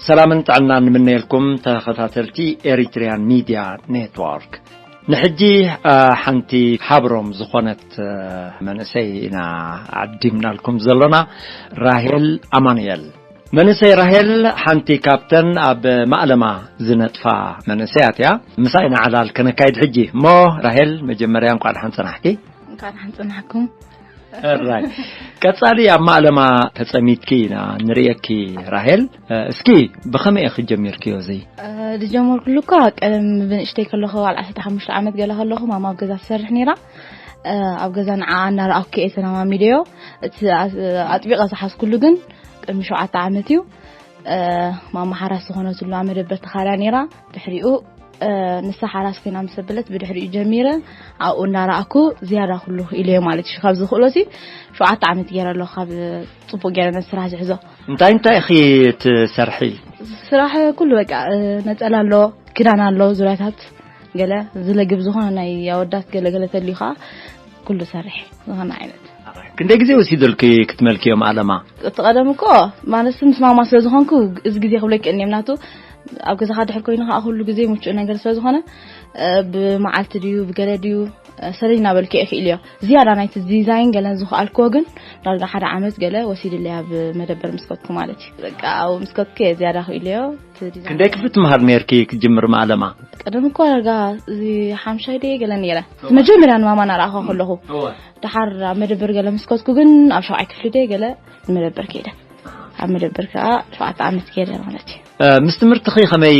ሰላምን ጥዕናን ንምነየልኩም ተኸታተልቲ ኤሪትሪያን ሚድያ ኔትወርክ። ንሕጂ፣ እ፣ ሓንቲ ሓብሮም ዝኾነት፣ እ፣ መንእሰይ ኢና ዓዲምናልኩም ዘሎና፣ ራሄል ኣማኑኤል። መንእሰይ ራሄል ሓንቲ ካብተን ኣብ ማእለማ ዝነጥፋ መንእሰያት እያ። ምሳይ ንዓላል ከነካይድ ሕጂ። እሞ ራሄል፣ መጀመርያ እንኳዕ ደሓን ጸናሕኪ። እንኳዕ ደሓን ጸናሕኩም። ራይ። ቀጻሊ ኣብ ማእለማ ተጸሚድኪ ኢና ንርእየኪ ራሄል። እ፣ እስኪ ብኸመይ ኢኺ ጀሚርክዮ እዚ? እ፣ ዝጀመርኩሉ እኳ ቀደም ብንእሽተይ ከለኹ፣ ኣብ ዓሰርተ ሓሙሽተ ዓመት ገለ ከለኹ፣ ማማ ኣብ ገዛ ትሰርሕ ነይራ። እ፣ ኣብ ገዛ ንዓ እናረኣኩ እየ ተለማሚደዮ። እቲ ኣ-፣ ኣጥቢቐ ዝሓዝኩሉ ግን ቅድሚ ሸውዓተ ዓመት እዩ። እ፣ ማማ ሓራስ ዝኾነትሉ ኣብ መደበር ተኻርያ ነይራ። ድሕሪኡ፣ እ፣ ንሳ ሓራስ ኮይና ምስ ኣበለት፣ ብድሕሪኡ ጀሚረ ኣብኡ እናረኣኩ ዝያዳ ኩሉ ኢለዮ ማለት እዩ። ካብ ዝኽእሎሲ ሸውዓተ ዓመት ገይረ ኣለኹ፣ ካብ ጽቡቕ ገይረ ነቲ ስራሕ ዝሕዞ። እንታይ እንታይ ኢኺ ትሰርሒ? ስራሕ ኩሉ በቃ፣ እ፣ ነጸላ ኣሎ፣ ክዳን ኣሎ፣ ዙርያታት ገለ ዝለግብ ዝኾነ ናይ ኣወዳት ገለ ገለ ተልዩ ኸዓ ኩሉ ሰርሕ ዝኾነ ዓይነት። ክንደይ ግዜ ወሲደልኪ ክትመልክዮ ማእለማ? እቲ ቀደም እኮ ማለት ምስ ማማ ስለ ዝኾንኩ እዚ ግዜ ክብሎ ይክእል እየ። ምናቱ ኣብ ገዛኻ ድሕር ኮይኑ ኸዓ ኩሉ ግዜ ምቹእ ነገር ስለ ዝኾነ፣ እ፣ ብመዓልቲ ድዩ ብገለ ድዩ፣ እ፣ ሰለይ እናበልኩ እየ ክኢልዮ። ዝያዳ ናይቲ ዲዛይን ገለን ዝኸኣልክዎ ግን ዳርጋ ሓደ ዓመት ገለ ወሲድለይ ኣብ መደበር ምስ ከድኩ ማለት እዩ። በቃ ኣብኡ ምስ ከድኩ እየ ዝያዳ ክኢልዮ። እቲ ዲዛይን ክንደይ ክፍሊ ትምሃር ነርኪ ክትጅምር ማእለማ? ቀደም እኮ ዳርጋ እዚ ሓምሻይ ደየ ገለ ነይረ። እቲ መጀመርያ ንማማ እናረኣኹ ከለኹ። እወ። ደሓር ኣብ መደበር ገለ ምስ ከድኩ ግን ኣብ ሸውዓይ ክፍሊ ደየ ገለ ንመደበር ከይደ። ኣብ መደበር ከዓ ሸውዓተ ዓመት ከይደ ማለት እዩ። እ፣ ምስ ትምህርትኺ ከመይ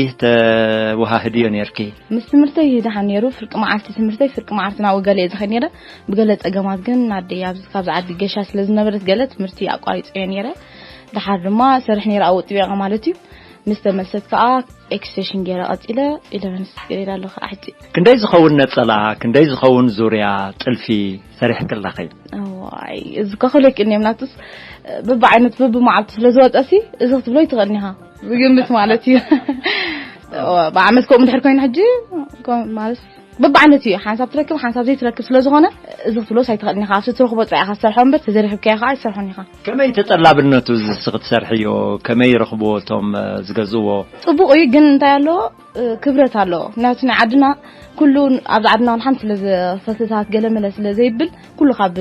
ተወሃህድዮ ነርኪ? ምስ ትምህርተይ ደሓን ነይሩ። ፍርቂ መዓልቲ ትምህርተይ፣ ፍርቂ መዓልቲ ናብኡ ገለ እየ ዝኸይድ ነይረ። ብገለ ጸገማት ግን ኣደይ ኣብዚ፣ ካብዚ ዓዲ ገሻ ስለ ዝነበረት ገለ ትምህርቲ ኣቋሪጸዮ ነይረ። ደሓር ድማ ሰርሕ ነይረ ኣብኡ ጥቢቐ ማለት እዩ። ምስ ተመልሰት ከዓ ኤክስቴንሽን ገይረ ቀጺለ ኢለቨን ስክስ ገይረ ኣለኹ ከዓ ሕጂ። ክንደይ ዝኸውን ነጸላ፣ ክንደይ ዝኸውን ዙርያ ጥልፊ ሰሪሕኪ ኣለኺ? እዋይ፣ እዚ እኮ ክልክን እዮም ናቱስ፣ በብዓይነት በብመዓልቱ ስለ ዝወጸሲ፣ እዚ ክትብሎ ይትኽእልን ኢኻ። ዝግምት ማለት እዩ። እዋ፣ ብዓመት ከምኡ እንድሕር ኮይኑ ሕጂ፣ ከም-፣ ማለት በብዓይነት እዩ። ሓንሳብ ትረክብ፣ ሓንሳብ ዘይትረክብ ስለ ዝኾነ፣ እዚ ክትብሎስ ኣይትኽእልን ኢኻ። ኣብቲ ትረኽቦ ጥራይ ኢኻ ትሰርሖ እምበር፣ ተዘይረኺብካዮ ከዓ ኣይትሰርሖን ኢኻ። ከመይ ተጠላብነቱ እዚ ንስኺ ትሰርሕዮ? ከመይ ይረኽብዎ እቶም፣ እ፣ ዝገዝእዎ? ጽቡቕ እዩ፣ ግን እንታይ ኣለዎ? እ፣ ክብረት ኣለዎ። ምክንያቱ ናይ ዓድና ኩሉ ኣብዚ ዓድና እውን ሓንቲ ስለ ዘ-፣ ሰልፍታት ገለ መለ ስለ ዘይብል፣ ኩሉ ካብ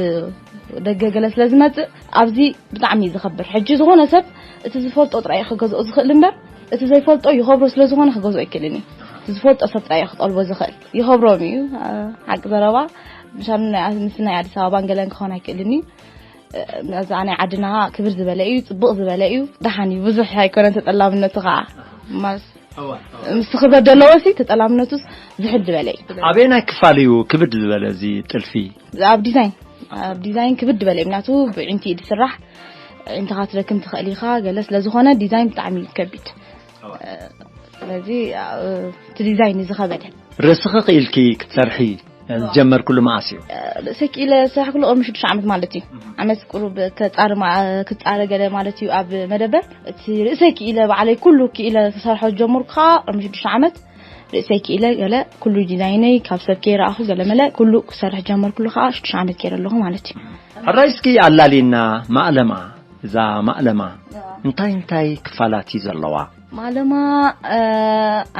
ደገ ገለ ስለ ዝመጽእ፣ ኣብዚ ብጣዕሚ እዩ ዝኸብር። ሕጂ ዝኾነ ሰብ እቲ ዝፈልጦ ጥራይ እዩ ክገዝኦ ዝኽእል እምበር፣ እቲ ዘይፈልጦ ይኸብሮ ስለ ዝኾነ ክገዝኦ ኣይክእልን እዩ። እቲ ዝፈልጦ ሰብ ጥራይ እዩ ክጠልቦ ዝኽእል። ይኸብሮም እዩ። እ፣ ሓቂ ዘረባ፣ ምሻን ናይ፣ ምስ ናይ ኣዲስ ኣበባን ገለን ክኾን ኣይክእልን እዩ። እ፣ እዛ ናይ ዓድና ክብር ዝበለ እዩ፣ ጽቡቕ ዝበለ እዩ። ደሓን እዩ፣ ብዙሕ ኣይኮነን ተጠላብነቱ ኸዓ። ማስ-፣ እዋ፣ እዋ። ምስቲ ክብረት ዘለዎሲ ተጠላብነቱስ ዝሕል ዝበለ እዩ። ኣበየናይ ክፋል እዩ ክብድ ዝበለ እዚ ጥልፊ? ኣብ ዲዛይን፣ ኣብ ዲዛይን ክብድ ዝበለ እዩ። ምክንያቱ ብዒንቲ እዩ ዝስራሕ። ዒንትኻ ትረክም ትኽእል ኢኻ፣ ገለ ስለ ዝኾነ ዲዛይን ብጣዕሚ እዩ ከቢድ። እዋ። እ፣ ስለዚ፣ እ፣ እቲ ዲዛይን እዩ ዝኸበደ። ርእስኺ ክኢልኪ ክትሰርሒ ዝጀመርኩሉ መዓስ እዩ? ርእሰይ ክኢለ ዝሰርሕኩሉ ቅድሚ ሽዱሽተ ዓመት ማለት እዩ። ዓመት ቁሩብ ከጻሪ ማ-፣ ክጻረ ገለ ማለት እዩ ኣብ መደበር። እቲ ርእሰይ ክኢለ ባዕለይ ኩሉ ክኢለ ክሰርሖ ዝጀመርኩ ከዓ ቅድሚ ሽዱሽተ ዓመት። ርእሰይ ክኢለ ገለ ኩሉ ዲዛይነይ ካብ ሰብ ከይረኣኹ ገለ መለ ኩሉ ክሰርሕ ጀመርኩሉ ከዓ ሽዱሽተ ዓመት ገይረ ኣለኹ ማለት እዩ። ሕራይ እስኪ ኣላሊና ማእለማ፣ እዛ ማእለማ እንታይ እንታይ ክፋላት እዩ ዘለዋ? ማእለማ፣ እ፣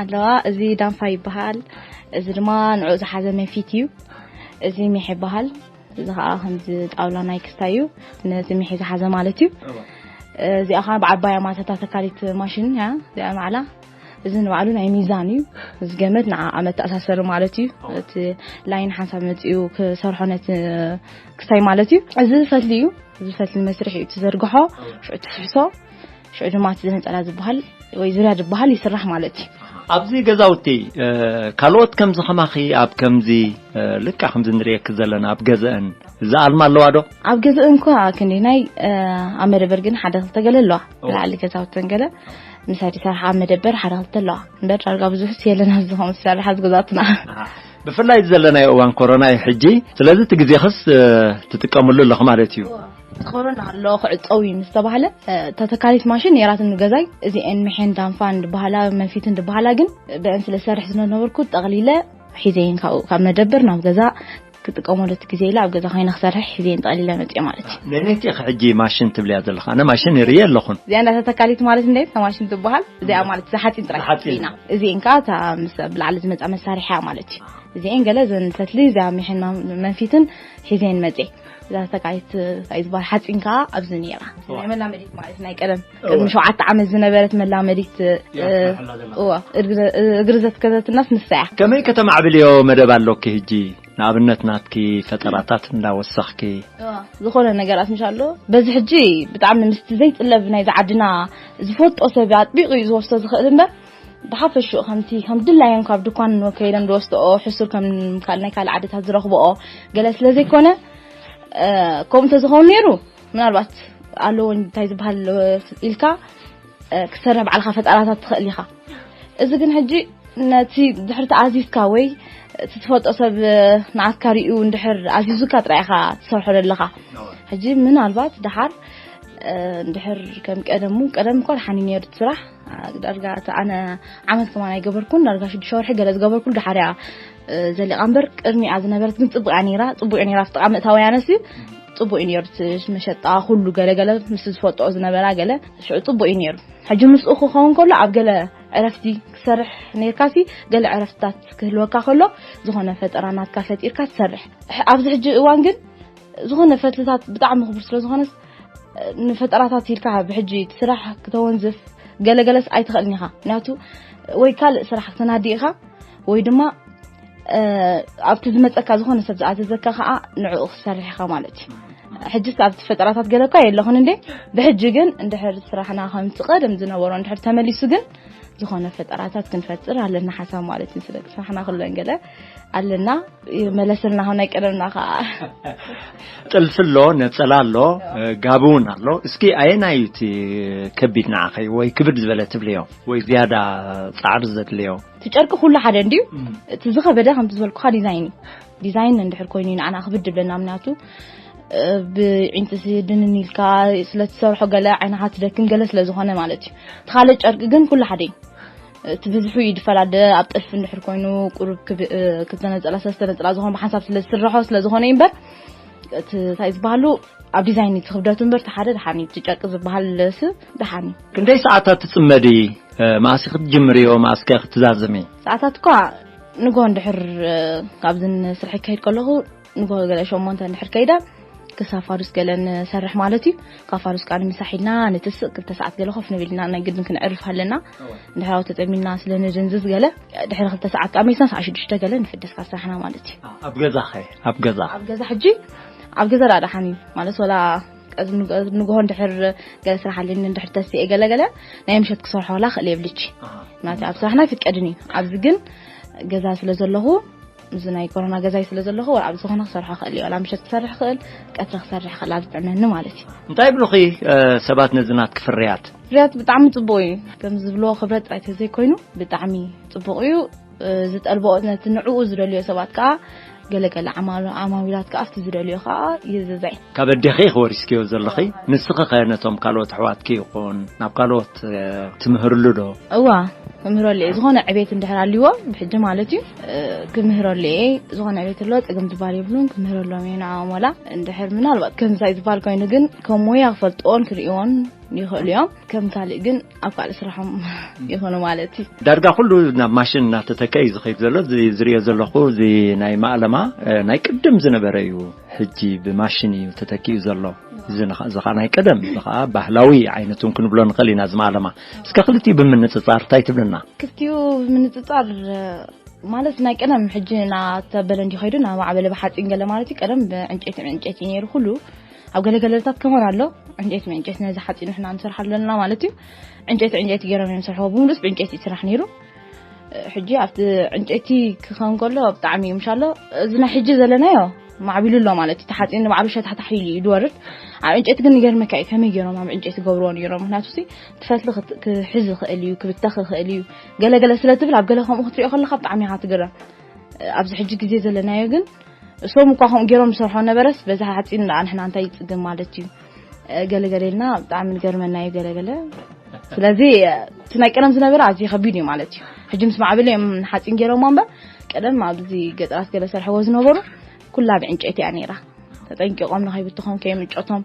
ኣለዋ። እዚ ዳንፋ ይበሃል። እዚ ድማ ንዕኡ ዝሓዘ መንፊት እዩ። እዚ ሚሕ ይበሃል። እዚ ኸዓ ከምዚ ጣውላ ናይ ክስታይ እዩ። ነዚ ሚሕ ዝሓዘ ማለት እዩ። እዋ። እዚኣ ኸዓ ብዓባያ ማለት እታ ተካሊት ማሽን እያ። እዚኣ ባዕላ። እዚ ንባዕሉ ናይ ሚዛን እዩ። እዚ ገመድ ንዓኣ መተኣሳሰሪ ማለት እዩ። እዋ። እቲ ላይን ሓንሳብ መፂኡ ክሰርሖ ነቲ ክስታይ ማለት እዩ። እዚ ፈትሊ እዩ። እዚ ፈትሊ መስርሒ እዩ። ትዘርግሖ፣ እዋ። ሽዑ ትፍሕሶ። ሽዑ ድማ እቲ ነጸላ ዝበሃል ወይ ዙርያ ዝበሃል ይስራሕ ማለት እዩ። ኣብዚ ገዛውቲ፣ እ፣ ካልኦት ከምዚ ከማኺ ኣብ ከምዚ፣ እ፣ ልክዕ ከምዚ ንርእየኪ ዘለና ኣብ ገዘአን ዝኣልማ ኣለዋ ዶ? ኣብ ገዘአን እኳ ክንደይ ናይ፣ እ፣ ኣብ መደበር ግን ሓደ ክልተ ገለ ኣለዋ። ኦ። ብላዕሊ ገዛውተን ገለ ምሳድ ይሰርሓ ኣብ መደበር ሓደ ክልተ ኣለዋ። እምበር ዳርጋ ብዙሕ የለን ኣብዚ ከምኡ ዝሰርሓ ዝገዛትና። ኣሃ። ብፍላይ ዘለናዮ እዋን ኮሮና እዩ ሕጂ። ስለዚ እቲ ግዜኽስ፣ እ፣ ትጥቀምሉ ኣለኹ ማለት እዩ። ኮሮና ኣሎ ክዕጸው እዩ ምስ ተባህለ፣ እ፣ ተተካሊት ማሽን ነይራትኒ ገዛይ። እዚኤን ምሒን ዳንፋን ዝበሃላ መንፊትን ዝበሃላ ግን ብአን ስለ ዝሰርሕ ዝነበርኩ ጠቕሊለ ሒዘየን ካብኡ ካብ መደበር ናብ ገዛ ክጥቀመሉ እቲ ግዜ ኢለ ኣብ ገዛ ኮይነ ክሰርሕ ሒዘ ጠቕሊለ መፅእ ማለት እዩ። ነነቲ ሕጂ ማሽን ትብልያ ዘለኻ ኣነ ማሽን ይርየ ኣለኹን። እዚኣ እንዳተተካሊት ማለት እንደ ማሽን ትበሃል። እዚኣ ማለት እዛ ሓፂን ጥራይ ሓፂን። ኢና እዚኤን ከዓ እታ ምስ ብላዕሊ ዝመፃ መሳርሒ እያ ማለት እዩ። እዚኤን ገለ ዘን ፈትሊ እዚኣ ሚሕን መ- መንፊትን ሒዘን መፅእ። እዛ ተካሊት እንታይ ዝበሃል ሓፂን ከዓ ኣብዚ ነይራ። ናይ መላመዲት ማለት ናይ ቀደም ቅድሚ ሸውዓተ ዓመት ዝነበረት መላመዲት። እዋ እግሪ ዘትከዘትናስ ንሳ እያ። ከመይ ከተማዕብልዮ መደብ ኣሎኪ ህጂ? ንኣብነት ናትኪ ፈጠራታት እንዳወሰኽኪ ዝኾነ ነገራት ምሽ ኣሎ። በዚ ሕጂ ብጣዕሚ ምስቲ ዘይጥለብ ናይዚ ዓድና ዝፈልጦ ሰብ ኣጥቢቑ እዩ ዝወስዶ ዝኽእል እምበር ብሓፈሽኡ ከምቲ ከም ድላዮም ካብ ድኳን ከይደም ዝወስድኦ ሕሱር ከም ካል ናይ ካልእ ዓድታት ዝረኽብኦ ገለ ስለ ዘይኮነ። ከምኡ እንተዝኸውን ነይሩ ምናልባት ኣለዎ እንታይ ዝበሃል ኢልካ ክሰርሕ ባዕልኻ ፈጠራታት ትኽእል ኢኻ። እዚ ግን ሕጂ ነቲ ድሕሪ ተኣዚዝካ ወይ እቲ ትፈልጦ ሰብ ንኣትካ ሪኡ እንድሕር ኣዚዙካ ጥራይ ኢኻ ትሰርሖ ዘለኻ። ሕጂ ምናልባት ደሓር እንድሕር ከም ቀደሙ ቀደም እኳ ደሓን እዩ ነይሩ እቲ ስራሕ። ዳርጋ እቲ ኣነ ዓመት ከማን ኣይገበርኩን ዳርጋ ሽዱሽተ ወርሒ ገለ ዝገበርኩሉ ደሓር እያ ዘሊቓ እምበር ቅድሚኣ ዝነበረት ግን ፅቡቅ እያ ነይራ። ፅቡቅ እዩ ነይራ ፍጥቃ ምእታወያ ነሲ ፅቡቅ እዩ ነይሩ እቲ መሸጣ ኩሉ ገለገለ ምስ ዝፈልጦ ዝነበራ ገለ ሽዑ ፅቡቅ እዩ ነይሩ። ሕጂ ምስኡ ክኸውን ከሎ ኣብ ገለ ዕረፍቲ ክሰርሕ ነርካሲ ገለ ዕረፍትታት ክህልወካ ከሎ ዝኾነ ፈጠራ ናትካ ፈጢርካ ትሰርሕ። ኣብዚ ሕጂ እዋን ግን ዝኾነ ፈትልታት ብጣዕሚ ክቡር ስለ ዝኾነስ ንፈጠራታት ኢልካ ብሕጂ እቲ ስራሕ ክተወንዝፍ ገለገለስ ኣይትኽእልን ኢኻ። ምክንያቱ ወይ ካልእ ስራሕ ክተናዲ ኢኻ ወይ ድማ ኣብቲ ዝመፀካ ዝኾነ ሰብ ዝኣዘዘካ ከዓ ንዕኡ ክሰርሕ ኢኻ ማለት እዩ። ሕጅስ ኣብቲ ፈጠራታት ገለ እኳ የለኹን እንዴ ብሕጂ ግን እንድሕር ስራሕና ከምቲ ቀደም ዝነበሮ እንድሕር ተመሊሱ ግን ዝኾነ ፈጠራታት ክንፈጥር ኣለና ሓሳብ ማለት እዩ። ስለ ስራሕና ክለን ገለ ኣለና መለስልና ኹም ናይ ቀደምና ከዓ ጥልፊ ኣሎ፣ ነፀላ ኣሎ፣ ጋቢ እውን ኣሎ። እስኪ ኣየናዩ እቲ ከቢድ ንዓኸይ ወይ ክብድ ዝበለ ትብልዮ ወይ ዝያዳ ፃዕሪ ዘድልዮ? እቲ ጨርቂ ኩሉ ሓደ እንድዩ። እቲ ዝኸበደ ከምቲ ዝበልኩኻ ዲዛይን እዩ። ዲዛይን እንድሕር ኮይኑ እዩ ንዓና ክብድ ብለና ምክንያቱ ብዒንጥሲ ድንን ኢልካ ስለትሰርሖ ገለ ዓይንኻ ትደክም ገለ ስለዝኾነ ማለት እዩ። እቲ ካልእ ጨርቂ ግን ኩሉ ሓደ እዩ። እቲ ብዝሑ ይድፈላለ ኣብ ጥልፊ እንድሕር ኮይኑ ቁሩብ ክልተ ነፀላ ሰለስተ ነፀላ ዝኾነ ብሓንሳብ ስለ ዝስርሖ ስለዝኾነ እዩ እምበር እቲ እንታይ ዝበሃሉ ኣብ ዲዛይን እቲ ክብደቱ እምበር እቲ ሓደ ደሓን እዩ። እቲ ጨርቂ ዝበሃል ስ ደሓን እዩ። ክንደይ ሰዓታት ትፅመዲ? መኣሲ ክትጅምርዮ መኣስከ ክትዛዝሚ? ሰዓታት እኳ ንጎ እንድሕር ካብዚ ስርሒ ክከይድ ከለኹ ንጎ ገለ ሸሞንተ እንድሕር ከይዳ ክሳብ ፋዱስ ገለ ንሰርሕ ማለት እዩ። ካብ ፋዱስ ከዓ ንምሳሕ ኢልና ንትስእ ክልተ ሰዓት ገለ ኮፍ ንብል ኢና ናይ ግድን ክንዕርፍ ኣለና። ድሕራዊ ተጠሚና ስለ ንድንዝዝ ገለ ድሕሪ ክልተ ሰዓት ከዓ መይስና ሰዓት ሽዱሽተ ገለ ንፍደስ ካብ ስራሕና ማለት እዩ። ኣብ ገዛ ኸ? ኣብ ገዛ ኣብ ገዛ ሕጂ ኣብ ገዛ ዳ ደሓን እዩ ማለት ወላ ንግሆ እንድሕር ገለ ስራሕ ኣለኒ እንድሕር ተስኤ ገለ ገለ ናይ ምሸት ክሰርሖ ላ ክእል የብልች ናቲ ኣብ ስራሕና ይፍቀድን እዩ። ኣብዚ ግን ገዛ ስለ ዘለኹ እዚ ናይ ኮሮና ገዛይ ስለ ዘለኹ ኣብ ዝኾነ ክሰርሖ ክእል እዩ። ኣብ ምሸት ክሰርሕ ክእል ቀትሪ ክሰርሕ ክእል ኣብ ዝጥዕመኒ ማለት እዩ። እንታይ ብሉኺ ሰባት ነዚ ናትኪ ፍርያት? ፍርያት ብጣዕሚ ጽቡቕ እዩ። ከም ዝብልዎ ክብረት ጥራይ ተዘይኮይኑ ብጣዕሚ ጽቡቕ እዩ። ዝጠልብኦ ነቲ ንዕኡ ዝደልዮ ሰባት ከዓ ገለገለ ዓማዊላት ከዓ ኣብቲ ዝደልዮ ከዓ ይዝዘይ። ካብ ኣዴኺ ኢኺ ወሪስክዮ ዘለኺ፣ ንስኺ ኸ ነቶም ካልኦት ኣሕዋትኪ ይኹን ናብ ካልኦት ትምህርሉ ዶ? እዋ ክምህረሉ እየ። ዝኾነ ዕቤት እንድሕር ኣልዎ ብሕጂ ማለት እዩ ክምህረሉ እየ። ዝኾነ ዕቤት ኣለዎ ፀገም ዝበሃል የብሉን። ክምህረሎም እየ ንዕኦም ወላ እንድሕር ምናልባት ከምሳይ ዝበሃል ኮይኑ ግን ከም ሞያ ክፈልጥዎን ክርእዎን ይኽእሉ እዮም። ከም ካልእ ግን ኣብ ካልእ ስራሖም ይኾኑ ማለት እዩ። ዳርጋ ኩሉ ናብ ማሽን እናተተከ እዩ ዝኸይድ ዘሎ። እዚ ዝሪኦ ዘለኹ እዚ ናይ ማእለማ ናይ ቅድም ዝነበረ እዩ። ሕጂ ብማሽን እዩ ተተኪኡ ዘሎ። እዚ ከዓ ናይ ቀደም እዚ ከዓ ባህላዊ ዓይነቱን ክንብሎ ንኽእል ኢና። እዚ ማእለማ እስከ ክልቲኡ ብምንፅፃር እንታይ ትብልና? ክልቲኡ ብምንፅፃር ማለት ናይ ቀደም ሕጂ ናተበለ እንዲ ከይዱ ናብ ማዕበለ ብሓፂን ገለ ማለት እዩ። ቀደም ብዕንጨይቲ ዕንጨይቲ ነይሩ ኩሉ ኣብ ገለገለታት ከማን ኣሎ። ዕንጨይቲ ብዕንጨይቲ ነዚ ሓፂን ንሕና ንሰርሓሉ ኣለና ማለት እዩ። ዕንጨይቲ ዕንጨይቲ ገይሮም እዮም ዝሰርሕዎ ብምሉስ ብዕንጨይቲ ስራሕ ነይሩ። ሕጂ ኣብቲ ዕንጨይቲ ክኸውን ከሎ ብጣዕሚ እዩ ምሻሎ። እዚ ናይ ሕጂ ዘለናዮ ማዕቢሉ ኣሎ ማለት እዩ። ተሓፂን ንባዕሉ ሸታሕታሕ ኢሉ እዩ ዝወርድ። ኣብ ዕንጨይቲ ግን ይገርመካ እዩ ከመይ ገይሮም ኣብ ዕንጨይቲ ገብርዎ ነይሮም። ምክንያቱ ሲ ትፈትሊ ክሕዝ ይኽእል እዩ ክብተኽ ይኽእል እዩ። ገለገለ ስለ ትብል ኣብ ገለ ከምኡ ክትሪኦ ከለካ ብጣዕሚ ኢኻ ትግረም። ኣብዚ ሕጂ ግዜ ዘለናዮ ግን እሶም እኳ ከምኡ ገይሮም ዝሰርሖ ነበረስ በዛ ሓፂን ደኣ ንሕና እንታይ ይፅገም ማለት እዩ። ገለገለ ኢልና ብጣዕሚ ንገርመና እዩ ገለገለ። ስለዚ እቲ ናይ ቀደም ዝነበረ ኣዝዩ ከቢድ እዩ ማለት እዩ። ሕጂ ምስ ማዕበሉ እዮም ሓፂን ገይሮሞ እምበር ቀደም ኣብዚ ገጠራት ገለ ሰርሕዎ ዝነበሩ ኩላ ብዕንጨይቲ እያ ነይራ። ተጠንቂቖም ንኸይብትኾም ከየምንጨቶም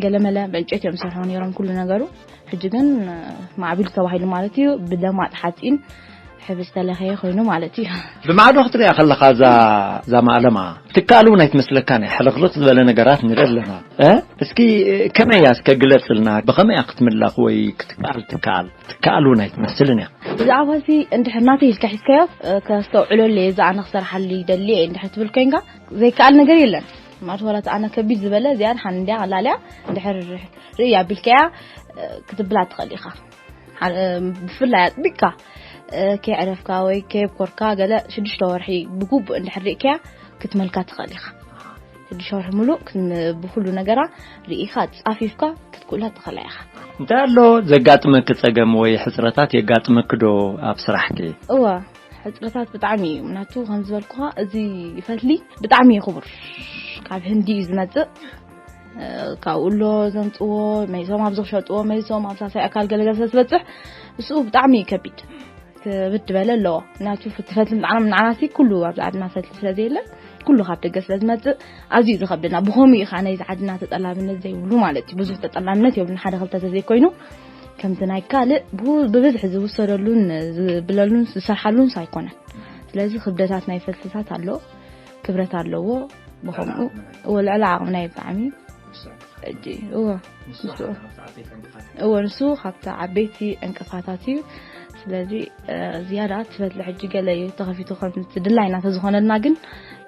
ገለመለ ብዕንጨይቲ እዮም ዝሰርሑ ነይሮም ኩሉ ነገሩ። ሕጂ ግን ማዕቢሉ ተባሂሉ ማለት እዩ፣ ብለማጥ ሓፂን ሕብስ ተለኸየ ኮይኑ ማለት እዩ። ብማዕዶ ክትሪኣ ከለኻ እዛ እዛ ማእለማ ትከኣል እውን ኣይትመስለካን እያ። ሕልኽልኽ ዝበለ ነገራት ንርኢ ኣለና። እ? እስኪ ከመይ እያ እስከ ግለፅልና፣ ብኸመይ እያ ክትምለኽ ወይ ክትከኣል ትከኣል? ትከኣል እውን ኣይትመስልን እያ። ብዛዕባ እዚ እንድሕር ናተይ ኢልካ ሒዝካዮ፣ እ፣ ከስተውዕለሉ እየ፣ እዚ ኣነ ክሰርሓሉ ይደሊ እየ እንድሕር ትብል ኮይንካ፣ ዘይከኣል ነገር የለን። ማለት ዋላ እቲ ኣነ ከቢድ ዝበለ እዚኣ ሓን እንዲያ ቀላል እያ። እንድሕር ርእይ ኣቢልካያ፣ እ፣ ክትብላ ትኽእል ኢኻ። ሓ-፣ እ፣ ብፍላይ ኣጥቢቅካ፣ እ፣ ከየዕረፍካ ወይ ከየብኮርካ ገለ ሽዱሽተ ወርሒ ብግቡእ እንድሕር ርኢካያ ክትመልካ ትኽእል ኢኻ። ሽዱሽተ ወርሒ ሙሉእ ክን-፣ ብኹሉ ነገራ ርኢኻ ጻፊፍካ ክትክእላ ትኽእላ ኢኻ። እንታይ ኣሎ ዘጋጥመኪ ጸገም ወይ ሕጽረታት የጋጥመኪ ዶ ኣብ ስራሕኪ? እወ፣ ሕጽረታት ብጣዕሚ እዩ። ምክንያቱ ከም ዝበልኩኻ እዚ ፈትሊ ብጣዕሚ እዩ ክቡር። ካብ ህንዲ እዩ ዝመጽእ። እ፣ ካብኡ ኣሎ ዘምጽዎ፣ መይሶም ኣብዚ ክሸጥዎ፣ መይሶም ኣብ ሳሳይ ኣካል ገለገለ ስለ ዝበጽሕ፣ እሱ ብጣዕሚ እዩ ከቢድ። ክብድ ዝበለ ኣለዎ። ምክንያቱ እቲ ፈትሊ ንዓና፣ ንዓናሲ ኩሉ ኣብዚ ዓድና ፈትሊ ስለ ዘየለ፣ ኩሉ ካብ ደገ ስለ ዝመጽእ፣ ኣዝዩ እዩ ዝኸብደና። ብኸምኡ እዩ ኸዓ ናይዚ ዓድና ተጠላብነት ዘይብሉ ማለት እዩ። ብዙሕ ተጠላብነት የብሉን፣ ሓደ ክልተ ተዘይኮይኑ፣ ከምዚ ናይ ካልእ ብሁ-፣ ብብዝሒ ዝውሰደሉን ዝብለሉን ዝሰርሓሉን ኣይኮነን። ስለዚ ክብደታት ናይ ፈትልታት ኣሎ፣ ክብረት ኣለዎ። ብኸምኡ እወ፣ ልዕሊ ዓቕምና እዩ ብጣዕሚ። ሕጂ እወ፣ ንሱ እወ፣ ንሱ ካብቲ ዓበይቲ ዕንቅፋታት እዩ። ስለዚ፣ እ፣ ዝያዳ እቲ ፈትሊ ሕጂ ገለ እዩ ተኸፊቱ፣ ከምቲ ድላይና ተዝኾነልና ግን፣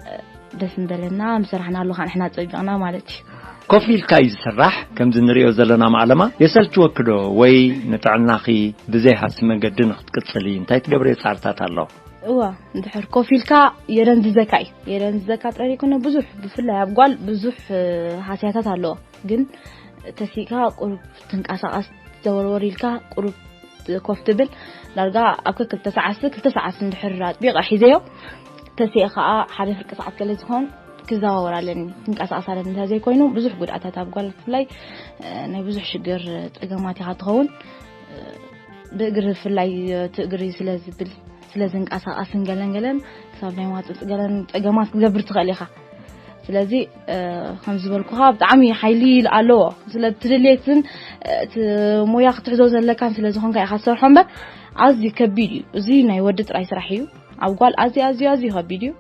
እ፣ ደስ ምበለና፣ ምሰራሕናሉ ኸዓ ንሕና ጸቢቕና ማለት እዩ። ኮፍ ኢልካ እዩ ዝስራሕ። ከምዚ ንሪኦ ዘለና ማዕለማ የሰልችወኪ ዶ ወይ ንጥዕናኺ ብዘይሃሲ መገዲ ንክትቅጽሊ እንታይ ትገብርዮ ጻዕርታት ኣሎ? እዋ፣ እንድሕር ኮፍ ኢልካ የደንዝዘካ እዩ። የደንዝዘካ ጥራይ ዘይኮነ ብዙሕ፣ ብፍላይ ኣብ ጓል ብዙሕ፣ እ፣ ሃስያታት ኣለዎ። ግን ተሲእካ ቁሩብ ትንቀሳቐስ፣ ዘወርወር ኢልካ ቁሩብ ኮፍ ትብል። ዳርጋ ኣብ ከክልተ ሰዓት፣ ክልተ ሰዓት እንድሕር ኣጥቢቐ ሒዘዮ፣ ተሲኤ ከኣ ሓደ ፍርቂ ሰዓት ገለ ዝኾን ክዘዋወር ኣለኒ፣ ክንቀሳቐስ ኣለኒ። እንተ ዘይኮይኑ ብዙሕ ጉድኣታት ኣብ ጓል ብፍላይ፣ እ፣ ናይ ብዙሕ ሽግር ጸገማት ኢኻ ትኸውን። እ፣ ብእግሪ ብፍላይ፣ እ፣ እቲ እግሪ ስለ ዝብል፣ ስለ ዝንቀሳቐስን ገለን ገለን ክሳብ ናይ ማጽጽ ገለን ጸገማት ክትገብር ትኽእል ኢኻ። ስለዚ፣ እ፣ ከም ዝበልኩኻ ብጣዕሚ ሓይሊ ኣለዎ። ስለ እቲ ድሌትን፣ እ፣ እቲ ሞያ ክትሕዞ ዘለካን ስለ ዝኾንካ ኢኻ ትሰርሖ እምበር ኣዝዩ ከቢድ እዩ። እዚ ናይ ወዲ ጥራይ ስራሕ እዩ። ኣብ ጓል ኣዝዩ፣ ኣዝዩ፣ ኣዝዩ ከቢድ እዩ።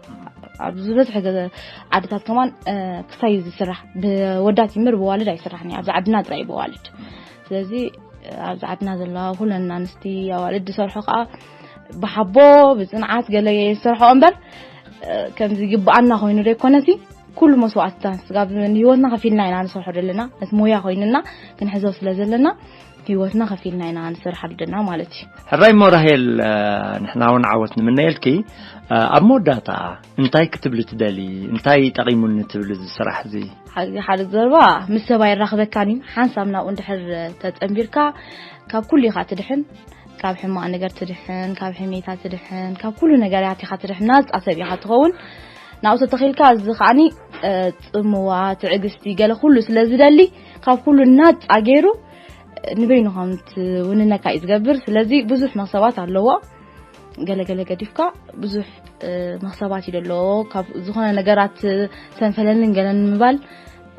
ኣብ ዝበዝሐ ገ-፣ ዓድታት ከማን፣ እ፣ ክሳይ እዩ ዝስራሕ። ብወዳት እዩ እምበር ብዋልድ ኣይስራሕን እዩ። ኣብዚ ዓድና ጥራይ እዩ ብዋልድ። ስለዚ፣ እ፣ ኣብዚ ዓድና ዘለዋ ኩለን ኣንስቲ ኣዋልድ ዝሰርሖ ከኣ ብሓቦ፣ ብጽንዓት ገለ ዝሰርሖ እምበር፣ እ፣ ከምዚ ይግብኣና ኮይኑ ዶ ኣይኮነሲ፣ ኩሉ መስዋእትታት ስጋብ ንህይወትና ከፊልና ኢና ንሰርሖ ዘለና። ነቲ ሞያ ኮይንና ክንሕዞ ስለ ዘለና፣ ህይወትና ከፊልና ኢና ንሰርሓሉ ዘለና ማለት እዩ። ሕራይ እሞ ራሄል፣ እ፣ ንሕና እውን ዓወት ንምነየልኪ። እ፣ ኣብ መወዳእታ እንታይ ክትብሊ ትደሊ? እንታይ ጠቒሙኒ ትብሊ እዚ ስራሕ እዚ? ሓደ፣ ሓደ ዘረባ ምስ ሰብ ኣይራኽበካን እዩ። ሓንሳብ ናብኡ እንድሕር ተጸንቢርካ፣ ካብ ኩሉ ኢኻ ትድሕን። ካብ ሕማቕ ነገር ትድሕን፣ ካብ ሕሜታ ትድሕን፣ ካብ ኩሉ ነገራት ኢኻ ትድሕን። ናጻ ሰብ ኢኻ ትኸውን። ናብኡ ተተኺልካ፣ እዚ ከዓኒ፣ እ፣ ጽምዋ፣ ትዕግስቲ፣ ገለ ኩሉ ስለ ዝደሊ፣ ካብ ኩሉ ናጻ ገይሩ፣ እ፣ ንበይኑ ከም ትውንነካ እዩ ዝገብር። ስለዚ ብዙሕ መኽሰባት ኣለዎ። ገለ ገለ ገዲፍካ ብዙሕ፣ እ፣ መኽሰባት እዩ ደሎ። ካብ ዝኾነ ነገራት ሰንፈለንን ገለን ምባል፣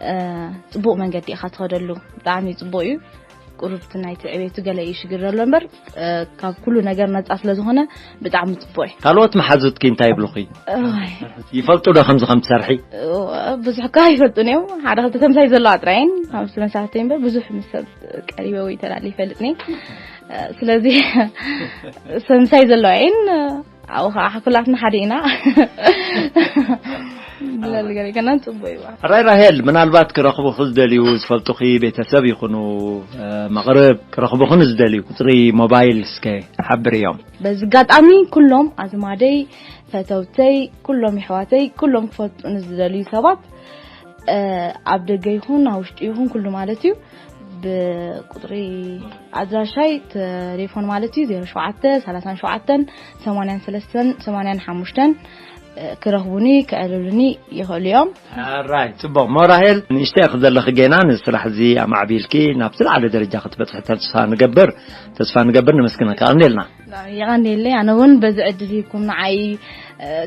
እ፣ ጽቡቕ መንገዲ ኢኻ ትኸደሉ። ብጣዕሚ ጽቡቕ እዩ። ቁሩብ እቲ ናይቲ ዕቤቱ ገለ እዩ ሽግር ዘሎ እምበር፣ እ፣ ካብ ኩሉ ነገር ነጻ ስለ ዝኾነ ብጣዕሚ ጽቡቕ እዩ። ካልኦት መሓዙትኪ እንታይ ይብሉኺ? እዋይ። ይፈልጡ ዶ ከምዚ ከም ትሰርሒ? እ፣ ብዙሕ እኳ ኣይፈልጡን እዮም። ሓደ ክልተ ተምሳይ ዘለዋ ጥራይ እየን። ኣብ ስነ ስርዓተይ እምበር ብዙሕ ምስ ሰብ ቀሪበ ወይ ተላልየ ይፈልጥን እየ። እ፣ ስለዚ ሰምሳይ ዘለዋ እየን። ኣብኡ ኸዓ ኩላትና ሓደ ኢና። ብለል ገለ ከናን ጽቡቕ እዩ። ሕራይ ራሄል፣ ምናልባት ክረኽቡኺ ዝደልዩ ዝፈልጡኺ ቤተሰብ ይኹኑ፣ እ፣ መቕርብ ክረኽቡኺ ንዝደልዩ ቁጽሪ ሞባይል እስከ ሓብርዮም። በዚ ኣጋጣሚ ኩሎም ኣዝማደይ፣ ፈተውተይ፣ ኩሎም የሕዋተይ፣ ኩሎም ክፈልጡኒ ዝደልዩ ሰባት፣ እ፣ ኣብ ደገ ይኹን ኣብ ውሽጢ ይኹን ኩሉ ማለት እዩ፣ ብቁጽሪ ኣድራሻይ ቴሌፎን ማለት እዩ፣ ዜሮ ሸውዓተ ሰላሳን ሸውዓተን ሰማንያን ሰለስተን ሰማንያን ሓሙሽተን፣ እ፣ ክረኽቡኒ፣ ክዕልሉኒ ይኽእሉ እዮም። ኣራይ፣ ጽቡቕ። ሞራሄል፣ ንእሽተይ ኢኺ ዘለኺ ጌና፣ ንስራሕ እዚ ኣማዕቢልኪ ናብ ዝለዓለ ደረጃ ክትበጽሒ ተስፋ ንገብር፣ ተስፋ ንገብር። ነመስግነካ። ቀንዴልና። የቐንየለይ። ኣነ እውን በዚ ዕድል ሂብኩም ንዓይ፣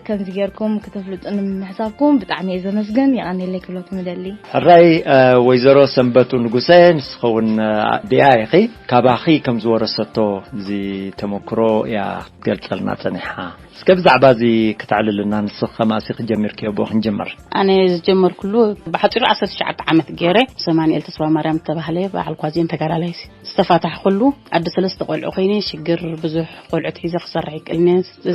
ከምዚ ጌርኩም ክተፍልጡኒ ምሕሳብኩም ብጣዕሚ እየ ዘመስግን። የቐንየለይ ክብለኩም እደሊ። ሕራይ ወይዘሮ ሰንበቱ ንጉሰ፣ ንስኺ እውን ኣዲኣ ኢኺ። ካባኺ ከም ዝወረሰቶ እዚ ተመክሮ እያ ክትገልጸልና ጸኒሓ። እስከ ብዛዕባ እዚ ክተዕልልና ንስኺ ከማእሲ ክጀሚርክዮ ብኡ ክንጅምር። ኣነ ዝጀመርኩሉ ብሓፂሩ ዓሰርተ ትሽዓተ ዓመት ገይረ። ሰማንኤል ተስፋ ማርያም ዝተባህለ በዓል ኳዚን ተጋዳላይ ዝተፋታሕኩሉ ኣደ ሰለስተ ቆልዑ ኮይነ ሽግር ብዙሕ ቆልዑ ትሒዘ ክሰርሕ ይክእልኒ።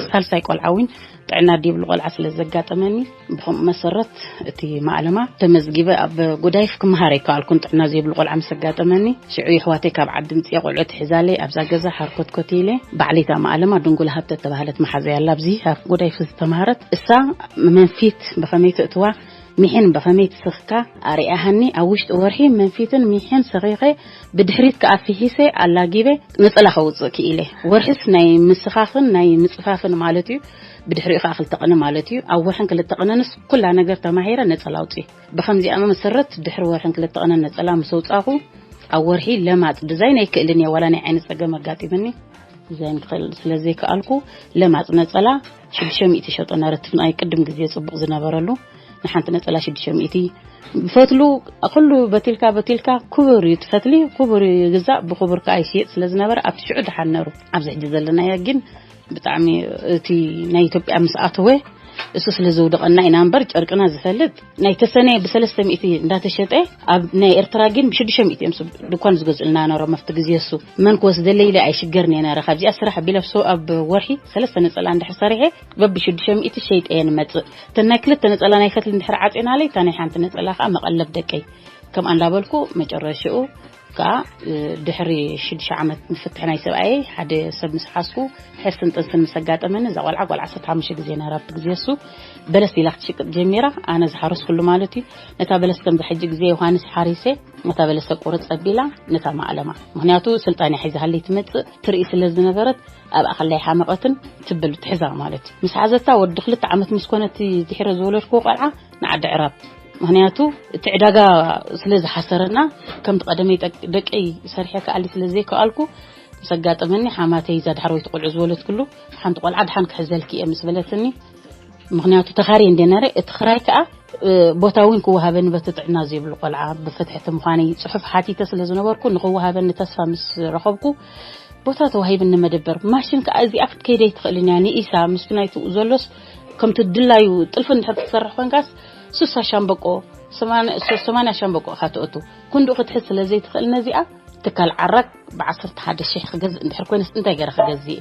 ሳልሳይ ቆልዓ እውን ጥዕና ዲብሉ ቆልዓ ስለ ዘጋጠመኒ ብከምኡ መሰረት እቲ ማዕለማ ተመዝጊበ ኣብ ጎዳይፍ ክመሃር ኣይከኣልኩን። ጥዕና ዘይብሉ ቆልዓ ምስ ኣጋጠመኒ ሽዑ የሕዋተይ ካብ ዓዲ ምፅየ ቆልዑ ትሒዛለይ ኣብዛ ገዛ ሓርኮትኮት ኢለ ባዕለይታ ማዕለማ ድንጉል ሃብተ ተባህለት መሓዘያ ኣላ ኣብዚ ኣብ ጎዳይፍ ዝተምሃረት እሳ መንፊት ብኸመይ ትእትዋ ሚሒን ብኸመይ ትስኽካ ኣርኣያሃኒ። ኣብ ውሽጢ ወርሒ መንፊትን ሚሒን ሰኺኸ ብድሕሪት ከኣ ፊሒሰ ኣላጊበ ነጸላ ከውጽእ ክኢለ። ወርሒስ ናይ ምስኻኽን ናይ ምጽፋፍን ማለት እዩ። ብድሕሪኡ ከኣ ክልተ ቅነ ማለት እዩ። ኣብ ወርሕን ክልተ ቅነንስ ኩላ ነገር ተማሂረ ነጸላ ኣውጽእ። ብኸምዚኣ መሰረት ድሕሪ ወርሕን ክልተ ቅነን ነጸላ ምስ ኣውጻኹ ኣብ ወርሒ ለማጽ ዲዛይን ኣይክእልን እየ ዋላ ናይ ዓይኒ ጸገም ኣጋጢምኒ። ዲዛይን ክኽእል ስለ ዘይከኣልኩ ለማጽ ነጸላ ሽዱሽተ ሚእቲ ሸጦ ነረትፍ ናይ ቅድም ግዜ ጽቡቕ ዝነበረሉ ንሓንቲ ነጸላ ሽዱሽተ ሚእቲ ፈትሉ ኩሉ በቲልካ በቲልካ ክቡር እዩ ትፈትሊ ክቡር እዩ ግዛእ ብክቡር ከዓ ይሽየጥ ስለ ዝነበረ ኣብቲ ሽዑ ድሓን ነሩ ኣብዚ ሕጂ ዘለናዮ ግን ብጣዕሚ እቲ ናይ ኢትዮጵያ ምስ ኣተወ እሱ ስለ ዘውደቐና ኢና እምበር ጨርቅና ዝፈልጥ ናይ ተሰነ ብሰለስተ ሚእቲ እንዳተሸጠ ኣብ ናይ ኤርትራ ግን ብሽዱሽተ ሚእቲ እዮም ድኳን ዝገዝእልና ነሮም ኣብቲ ግዜ እሱ መን ክወስደለይ ኢለ ኣይሽገርን እየ ነረ ካብዚኣ ስራሕ ቢለ ኣብ ወርሒ ሰለስተ ነጸላ እንድሕር ሰሪሐ በብሽዱሽተ ሚእቲ ሸይጠ እየ ንመጽእ እተን ናይ ክልተ ነጸላ ናይ ፈትሊ እንድሕር ዓጺናለይ እታ ናይ ሓንቲ ነጸላ ከዓ መቐለብ ደቀይ ከምኣ እንዳበልኩ መጨረሽኡ ከዓ ድሕሪ ሽዱሽተ ዓመት ምፍትሕ ናይ ሰብኣየይ ሓደ ሰብ ምስ ሓዝኩ ሕርስን ጥንስን ምስ ኣጋጠመኒ እዛ ቆልዓ ጓል ዓሰርተ ሓሙሽተ ግዜ ነራ ኣብቲ ግዜ እሱ በለስ ኢላ ክትሽቅጥ ጀሚራ ኣነ ዝሓረስኩሉ ማለት እዩ ነታ በለስ ከምዚ ሕጂ ግዜ ዮሃንስ ሓሪሰ ነታ በለስ ተቁርፅ ኣቢላ ነታ ማእለማ ምክንያቱ ስልጣን እያ ሒዛሃለይ ትመፅእ ትርኢ ስለ ዝነበረት ኣብኣ ከላይ ሓመቐትን ትብል ትሕዛ ማለት እዩ ምስ ሓዘታ ወዲ ክልተ ዓመት ምስ ኮነት ድሕረ ዝወለድክዎ ቆልዓ ንዓዲ ዕራብ ምክንያቱ እቲ ዕዳጋ ስለ ዝሓሰረና ከምቲ ቀደመይ ደቀይ ሰርሐ ክኣሊ ስለ ዘይከኣልኩ ምስ ኣጋጠመኒ ሓማተይ እዛ ዳሕረወይቲ ቆልዑ ዝወለድኩሉ ሓንቲ ቆልዓ ድሓን ክሕዘልኪ እየ ምስ በለትኒ ምክንያቱ ተኻርየ እንደ ነረ እቲ ክራይ ከዓ ቦታ እውን ክወሃበኒ በቲ ጥዕና ዘይብሉ ቆልዓ ብፍትሕቲ ምዃነይ ፅሑፍ ሓቲተ ስለ ዝነበርኩ ንክወሃበኒ ተስፋ ምስ ረኸብኩ ቦታ ተዋሂብኒ መደበር ማሽን ከዓ እዚኣ ክትከይድ ኣይትኽእልን እያ ንኢሳ ምስቲ ናይትኡ ዘሎስ ከምቲ ድላዩ ጥልፊ እንድሕር ክትሰርሕ ኮንካስ ስሳ ሻምበቆ ሰማንያ ሻምበቆ ኢኻ ትእቱ ክንድኡ ክትሕዝ ስለ ዘይትኽእል ነዚኣ ትካል ዓራግ ብዓሰርተ ሓደ ሽሕ ክገዝእ እንድሕር ኮይነስ እንታይ ገይረ ክገዝእ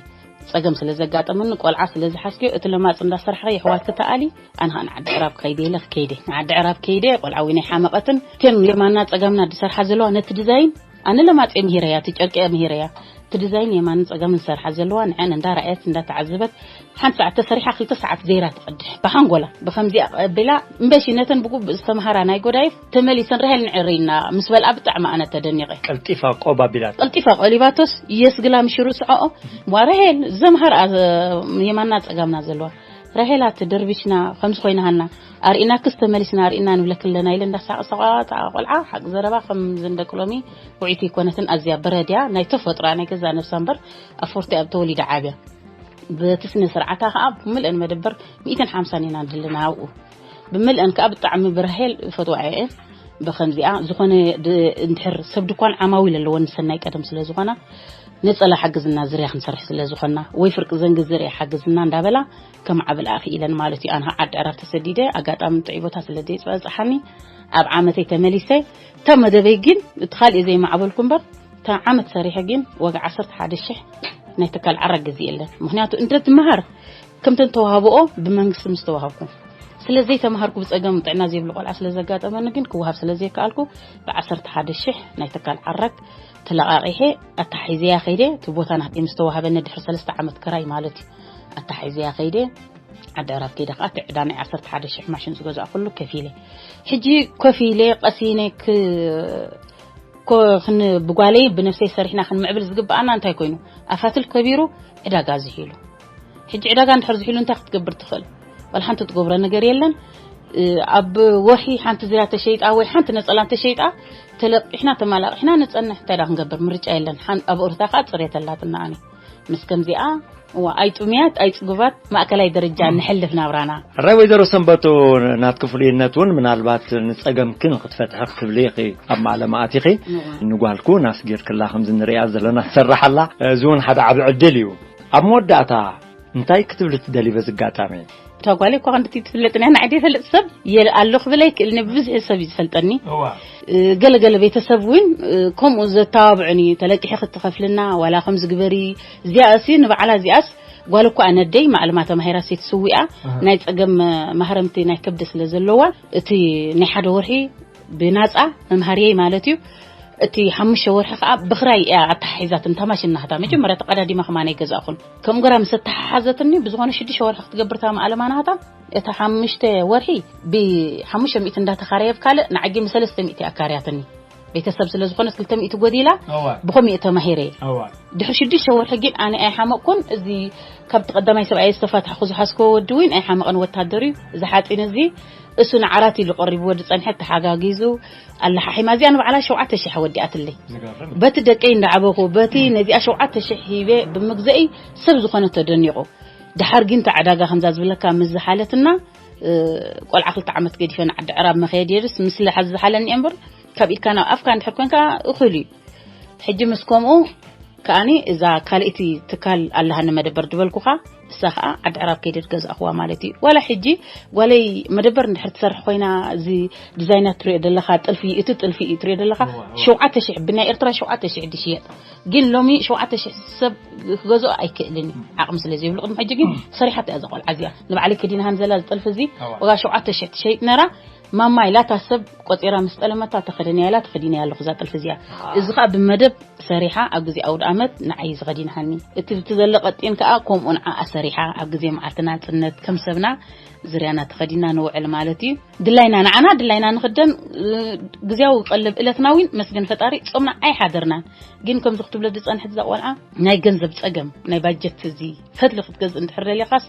ጸገም ስለ ዘጋጠመኒ ቆልዓ ስለ ዝሓዝክዮ እቲ ለማጽ እንዳሰርሓ የሕዋትኪ ተኣሊ ኣነ ከዓ ንዓዲ ዕራብ ክኸይድ ኢለ ክከይደ ንዓዲ ዕራብ ከይደ ቆልዓ ዊነይ ሓመቐትን እተን የማና ጸጋምና ዝሰርሓ ዘለዋ ነቲ ዲዛይን ኣነ ለማጽ እየ ምሂረያ እቲ ጨርቂ እየ ምሂረያ እቲ ዲዛይን የማንን ጸጋምን ዝሰርሓ ዘለዋ ንዐን እንዳረኣየት እንዳተዓዘበት ሓንቲ ሰዓት ተሰሪሓ ክልተ ሰዓት ዘይራ ትቐድሕ ብሓንጎላ ብከምዚኣ ቀቢላ እምበሺ ነተን ብጉቡእ ዝተምሃራ ናይ ጎዳይፍ ተመሊሰን ራሄል ንዕርይና ምስ በልኣ ብጣዕሚ ኣነ ተደኒቐ። ቀልጢፋ ቆብ ኣቢላታ። ቀልጢፋ ቆሊባቶስ የስግላ ምሽ ርስዐኦ ዋ ራሄል ዘምሃርኣ የማና ጸጋምና ዘለዋ ራሄል ኣቲ ደርቢሽና ከምዚ ኮይናሃና ኣርኢናክስ ተመሊስና ኣርኢና ንብለኪ ኣለና ኢለ እንዳሳቐ ዝተቋጣ ቆልዓ ሓቂ ዘረባ ከም ዝንደቅሎሚ ውዒቲ ይኮነትን ኣዝያ በረድያ ናይ ተፈጥሮያ ናይ ገዛ ነብሳ እምበር ኣብ ፎርቲያ ኣብ ተወሊዳ ዓብያ በቲ ስነ ስርዓታ ከዓ ብምልአን መደበር ሚእትን ሓምሳን ኢና ንህልና ኣብኡ ብምልአን ከዓ ብጣዕሚ ብራሄል ፈትዋ እየ ብከምዚኣ ዝኾነ እንድሕር ሰብ ድኳን ዓማዊል ኣለወን ሰናይ ቀደም ስለ ዝኾና ነፀላ ሓግዝና ዝርያ ክንሰርሕ ስለ ዝኾና ወይ ፍርቂ ዘንጊ ዝርያ ሓግዝና እንዳበላ ከማዕብልኣ ክኢለን ማለት እዩ ኣነ ዓዲ ዕራብ ተሰዲደ ኣጋጣሚ ጥዑይ ቦታ ስለ ዘይበፅሓኒ ኣብ ዓመተይ ተመሊሰ እታ መደበይ ግን እቲ ካልእ ዘይማዕበልኩ እምበር እታ ዓመት ሰሪሐ ግን ዋጋ ዓሰርተ ሓደ ሽሕ ናይ ትካል ዓራግ ገዚኤለን ምክንያቱ እንተ ትመሃር ከምተን ተዋህብኦ ብመንግስቲ ምስ ተዋሃብኩ ስለ ዘይተማሃርኩ ብፀገም ጥዕና ዘይብሉ ቆልዓ ስለ ዘጋጠመኒ ግን ክወሃብ ስለ ዘይከኣልኩ ብዓሰርተ ሓደ ሽሕ ናይ ትካል ዓራግ ተለቓቒሐ ኣተሓሒዘያ ከይደ እቲ ቦታ ናተይ ምስ ተዋሃበኒ ድሕሪ ሰለስተ ዓመት ክራይ ማለት እዩ ኣተሓሒዘያ ከይደ ዓዲ ዕራብ ከይደ ከዓ እቲ ዕዳ ናይ ዓሰርተ ሓደ ሽሕ ማሽን ዝገዛእኩሉ ከፊለ ሕጂ ኮፍ ኢለ ቀሲነ ክ ኮ ብጓለይ ብነብሰይ ሰሪሕና ክንምዕብል ዝግበኣና እንታይ ኮይኑ ኣፋትል ከቢሩ ዕዳጋ ዝሒሉ ሕጂ ዕዳጋ እንድሕር ዝሒሉ እንታይ ክትገብር ትኽእል ዋላ ሓንቲ ትገብሮ ነገር የለን ኣብ ወርሒ ሓንቲ ዝርያ ተሸይጣ ወይ ሓንቲ ነፀላ እንተሸይጣ ተለቂሕና ተማላቂሕና ንፀንሕ እንታይ ዳ ክንገብር ምርጫ የለን ኣብ ኦርታ ከዓ ፅሬት ኣላትና ኣነ ምስ ከምዚኣ እዋ ኣይጥሙያት ኣይጽጉባት ማእከላይ ደረጃ ንሕልፍ ናብራና። ሕራይ ወይዘሮ ሰንበቱ፣ ናትኪ ፍሉይነት እውን ምናልባት ንጸገምኪ ንክትፈትሒ ክትብሊ ኢኺ ኣብ ማእለማ ኣቲኺ። እዋ። ንጓልኩ ናስጊርክላ ከምዚ ንሪኣ ዘለና ትሰርሓላ፣ እዚ እውን ሓደ ዓቢ ዕድል እዩ። ኣብ መወዳእታ እንታይ ክትብሊ ትደሊ በዚ ኣጋጣሚ? እታ ጓለይ እኳ ክንድቲ ትፍለጥኒ እያ፣ ንዓይ ዘይፈልጥ ሰብ የለ ኣሎ ክብል ኣይክእልን እየ፣ ብብዝሒ ሰብ እዩ ዝፈልጠኒ። እዋ። እ፣ ገለ ገለ ቤተሰብ እውን እ፣ ከምኡ ዘተባብዑኒ፣ ተለቂሒ ክትኸፍልና ዋላ ከምዚ ግበሪ፣ እዚኣሲ ንባዕላ እዚኣስ ጓል እኳ ኣነደይ ማዕልማ ተማሂራ ሴት ስዊኣ ኣሃ። ናይ ጸገም እ፣ ማህረምቲ ናይ ከብዲ ስለ ዘለዋ እቲ ናይ ሓደ ወርሒ ብናጻ መምሃርየይ ማለት እዩ። እቲ ሓሙሽተ ወርሒ ከዓ ብኽራይ እያ ኣተሓሒዛትን፣ እታ ማሽን ናህታ መጀመርያ ተቐዳዲማ ከማን ኣይገዛእኹን። ከም ገራ ምስ ኣተሓሓዘትኒ ብዝኾነ ሽዱሽተ ወርሒ ክትገብር እታ ማዕለማ ናህታ፣ እታ ሓሙሽተ ወርሒ ብሓሙሽተ ሚእቲ እንዳተኻረየ ኣብ ካልእ ንዓጊ ብ ሰለስተ ሚእቲ ኣካርያትኒ። ቤተሰብ ስለ ዝኾነት ክልተ ሚእቲ ጎዲላ እዋ። ብኸሚኡ ተማሂረ። እዋ። ድሕሪ ሽዱሽተ ወርሒ ግን ኣነ ኣይሓመቕኩን። እዚ ካብቲ ቀዳማይ ሰብኣይ ዝተፋታሕኩ ዝሓዝኮ ወዲ እውን ኣይሓመቕን፣ ወታደር እዩ። እዚ ሓፂን እዚ እሱ ንዓራት ኢሉ ቀሪቡ ወዲ ጸንሐ ተሓጋጊዙ ኣለሓሒማ። እዚኣ ንባዕላ ሸውዓተ ሽሕ ወዲኣትለይ። ዝገርም። በቲ ደቀይ እንዳዓበኹ፣ በቲ ነዚኣ ሸውዓተ ሽሕ ሂበ ብምግዘኢ ሰብ ዝኾነ ተደኒቑ። ድሓር ግን እቲ ዕዳጋ ከምዛ ዝብለካ ምስ ዝሓለትና፣ እ፣ ቆልዓ ክልተ ዓመት ገዲፈ ንዓዲ ዕራብ መኸየድ የድስ፣ ምስለ ሓዚ ዝሓለኒ እየ እምበር፣ ካብ ኢድካ ናብ ኣፍካ እንድሕር ኮንካ እኹል እዩ። ሕጂ ምስ ከምኡ ከኣኒ እዛ ካልእቲ ትካል ኣለሃኒ መደበር ዝበልኩኻ፣ እሳ ኸኣ ዓዲ ዕራብ ከይደ ዝገዛእኽዋ ማለት እዩ። ዋላ ሕጂ ጓለይ መደበር እንድሕር ትሰርሕ ኮይና፣ እዚ ዲዛይናት ትሪኦ ዘለኻ ጥልፊ፣ እቲ ጥልፊ እዩ ትሪኦ ዘለኻ፣ እዋ፣ እዋ። ሸውዓተ ሽሕ፣ ብናይ ኤርትራ ሸውዓተ ሽሕ ድሽየጥ። ግን ሎሚ ሸውዓተ ሽሕ ሰብ ክገዝኦ ኣይክእልን እዩ። ዓቕሚ ስለ ዘይብሉ፣ ቅድሚ ሕጂ ግን ሰሪሓት እያ እዛ ቆልዓ እዚኣ። ንባዕለይ ከዲናሃን ዘላ ዝጥልፊ እዚ፣ እዋ። ዋጋ ሸውዓተ ሽሕ ትሸይጥ ነራ። ማማ ኢላታ ሰብ ቆጺራ ምስ ጠለመታ፣ ተኸደንያ ኢላ ተኸዲነያ ኣለኹ እዛ ጥልፊ እዚኣ። ኣሃ። እዚ ኸኣ ብመደብ ሰሪሓ ኣብ ግዜ ኣውደ ኣመት ንዓይ ዝኸዲንሃኒ። እቲ ብቲ ዘሎ ቀጢን ከኣ ከምኡ ንዓኣ ሰሪሓ ኣብ ግዜ መዓልቲ ናጽነት ከም ሰብና ዝርያና ተኸዲና ንውዕል ማለት እዩ። ድላይና ንዓና ድላይና ንኽደን፣ እ፣ ግዜያዊ ቀለብ እለትና እውን መስገን ፈጣሪ ጾምና ኣይሓደርናን። ግን ከምዚ ክትብሎ ዝጸንሐት እዛ ቆልዓ ናይ ገንዘብ ጸገም፣ ናይ ባጀት እዚ ፈትሊ ክትገዝእ እንድሕር ደሊኻስ፣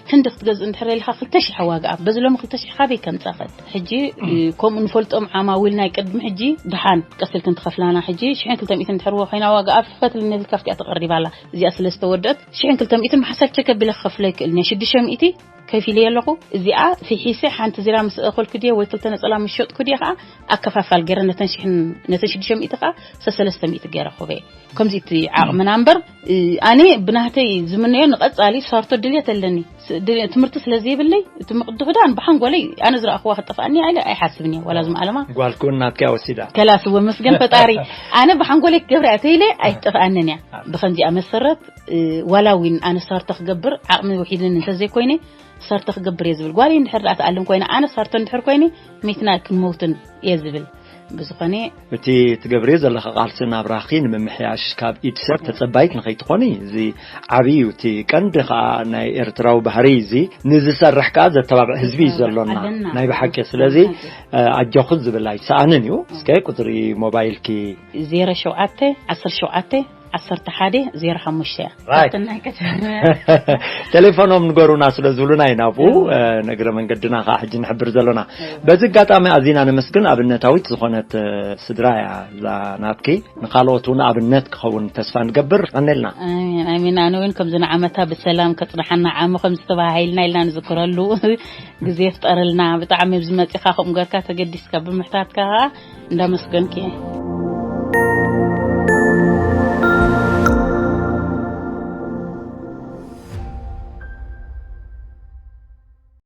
ክንዲ ክትገዝእ እንድሕር ደሊኻ ክልተ ሽሕ ዋጋኣ። በዚ ሎሚ ክልተ ሽሕ ካበይ ከምጻኸት? ሕጂ፣ እ፣ ከምኡ ንፈልጦም ዓማዊል ናይ ቅድሚ ሕጂ ደሓን ቀስ ኢልክን ትኸፍላና። ሕጂ ሽሕን ክልተ ሚእትን እንድሕር ኮይና ዋጋኣ ፈትሊ ንብል ካብቲኣ ተቐሪባ ኣላ። እዚኣ ስለ ዝተወደአት ሽሕን ክልተ ሚእትን ብሓሳብ ቸክ ኣቢለ ክኸፍሎ ኣይክእልን እየ። ሽዱሽተ ሚእቲ ከፊለ ኣለኹ። እዚኣ ፊሒሰ ሓንቲ ዚራ ምስ እኸልኩ ድየ ወይ ክልተ ነጸላ ምስ ሸጥኩ ድየ ከኣ ኣከፋፋል ገይረ ነተን ሽሕን ነተን ሽዱሽተ ሚእቲ ከኣ ሰሰለስተ ሚእቲ ገይረ ክበየ። ከምዚ እቲ ዓቕምና እምበር፣ እ፣ ኣነ ብናህተይ ዝምነዮ ንቐጻሊ ሳርቶ ድልየት ኣለኒ። ስ-፣ ድል-፣ ትምህርቲ ስለ ዘይብለይ፣ እቲ ምቕዲ ክዳን ብሓንጎለይ ኣነ ዝረኣኽዋ ክትጠፍኣኒ ኢለ ኣይሓስብን እየ። ዋላ ዝመኣለማ ጓልኩ እናትኪ ወሲዳ። ከላስ ወመስገን ፈጣሪ። ኣነ ብሓንጎለይ ክገብራ እያ ተይለ ኣይትጠፍኣንን እያ። ብኸምዚኣ መሰረት፣ እ፣ ዋላ እውን ኣነ ሳርቶ ክገብር ዓቕሚ ውሒድን እንተዘይኮይነ፣ ሳርቶ ክገብር እየ ዝብል። ጓለይ እንድሕር ደኣ ትኣልን ኮይና፣ ኣነ ሳርቶ እንድሕር ኮይነ፣ ሚትና ክንመውትን እየ ዝብል። ብዝኾነ እቲ ትገብርዮ ዘለኻ ቃልሲ ናብራኺ ንምምሕያሽ ካብ ኢድ ሰብ ተጸባይት ንኸይትኾኒ፣ እዚ ዓብዪ እዩ። እቲ ቀንዲ ኸኣ ናይ ኤርትራዊ ባህሪ እዚ፣ ንዝሰርሕ ከኣ ዘተባብዕ ህዝቢ እዩ ኣዎ፣ ዘሎና። ኣለና። ናይ ብሓቂ። ስለዚ፣ ብሓቂ። እ፣ ኣጆኺ ዝብል ኣይሰኣንን እዩ። እስከ ቁጽሪ ሞባይልኪ። ዜሮ ሸውዓተ፣ ዓሰርተ ሸውዓተ፣ ዓሰርተ ሓደ፣ ዜሮ ሓሙሽተ እያ። ራይት። ካብተን ናይ ከተማ። ቴሌፎኖም ንገሩና ስለ ዝብሉና ኢና ኣብኡ፣ እዎ። እ፣ ንእግረ መንገድና ኸዓ ሕጂ ንሕብር ዘለና። እዎ። በዚ ኣጋጣሚ ኣዚና ነመስግን። ኣብነታዊት ዝኾነት፣ እ፣ ስድራ እያ እዛ ናትኪ። ንኻልኦት እውን ኣብነት ክኸውን ተስፋ ንገብር። ቀኔልና። ኣሜን፣ ኣሜን። ኣነ እውን ከምዚ ንዓመታ ብሰላም ከጽንሓና፣ ዓሚ ከም ዝተባሃሂልና ኢልና ንዝክረሉ ግዜ ፍጠረልና። ብጣዕሚ ኣብዚ መጺኻ ከምኡ ገርካ ተገዲስካ ብምሕታትካ ኸዓ እንዳመስገንኪ እየ።